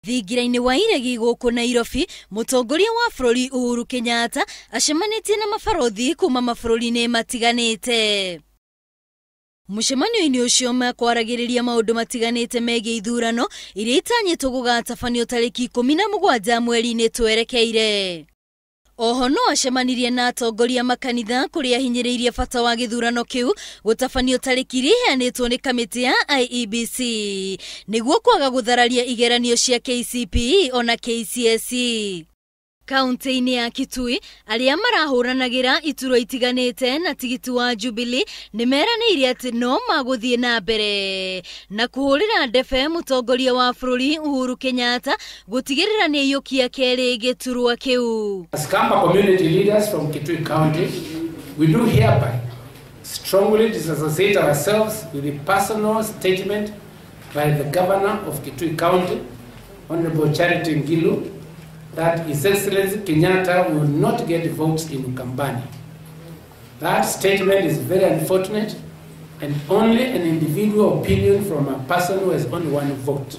Thingira-inĩ wa iregi gũkũ Nairobi, mũtongoria wa bũrũri Uhuru Kenyatta acemanĩtie na mabarothi kuma mabũrũri-inĩ matiganĩte. Mũcemanio-inĩ ũcio mekwaragĩrĩria maũndũ matiganĩte megiĩ ithurano iria itanyĩtwo gũgatabanio tarĩki 17 mweri-inĩ twerekeire. Oho no acemanirie na atongoria makanitha kũrĩa ahinyĩrĩirie bata wa gĩthurano kĩu gũtabanio tarĩki iria iheanĩtwo nĩ kamĩtĩ ya IEBC nĩguo kwaga gũthararia igeranio cia KCPE ona KCSE. Kaunti-inĩ ya Kitui, arĩa marahũranagĩra iturwa itiganĩte na tigiti wa Jubilee nĩ meranĩire atĩ no magũthiĩ na mbere na kũhũrĩra ndebe mũtongoria wa bũrũri Uhuru Kenyatta gũtigĩrĩra nĩ aiyũkia kerĩ gĩturwa kĩu. As Kamba community leaders from Kitui County, we do hereby strongly disassociate ourselves with the personal statement by the governor of Kitui County, Honorable Charity Ngilu, that His Excellency Kenyatta will not get votes in Ukambani. That statement is very unfortunate and only an individual opinion from a person who has only one vote.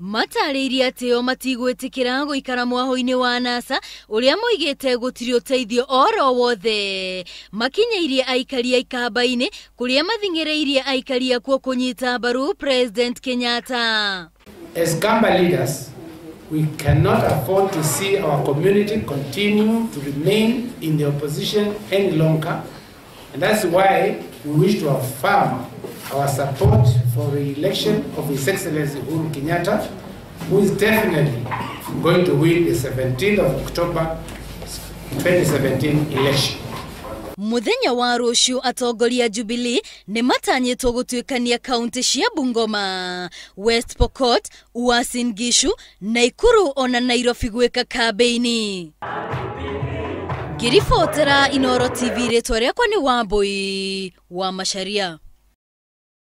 Matarĩirie atĩ o matigwĩtĩkĩra gũikara mwaho-inĩ wa NASA ũrĩa moigĩte gũtirĩ ũteithio oro wothe makinyĩirie aikari a Ikamba-inĩ kũrĩa mathing'ĩrĩirie aikari akuo kũnyita mbaru President Kenyatta. As Kamba leaders, we cannot afford to see our community continue to remain in the opposition any longer, and that's why we wish to affirm our support for the election of His Excellency Uhuru Kenyatta, who is definitely going to win the 17th of October 2017 election. Muthenya wa rũciũ atongoria Jubilee nĩ matanyĩtwo gũtuĩkania kaunti cia Bungoma, West Pokot, Uasin Gishu, Naikuru ona Nairobi gwĩka kambĩini. Ngĩribotera Inooro TV, rĩtwa rĩakwa nĩ Wambui wa Macharia.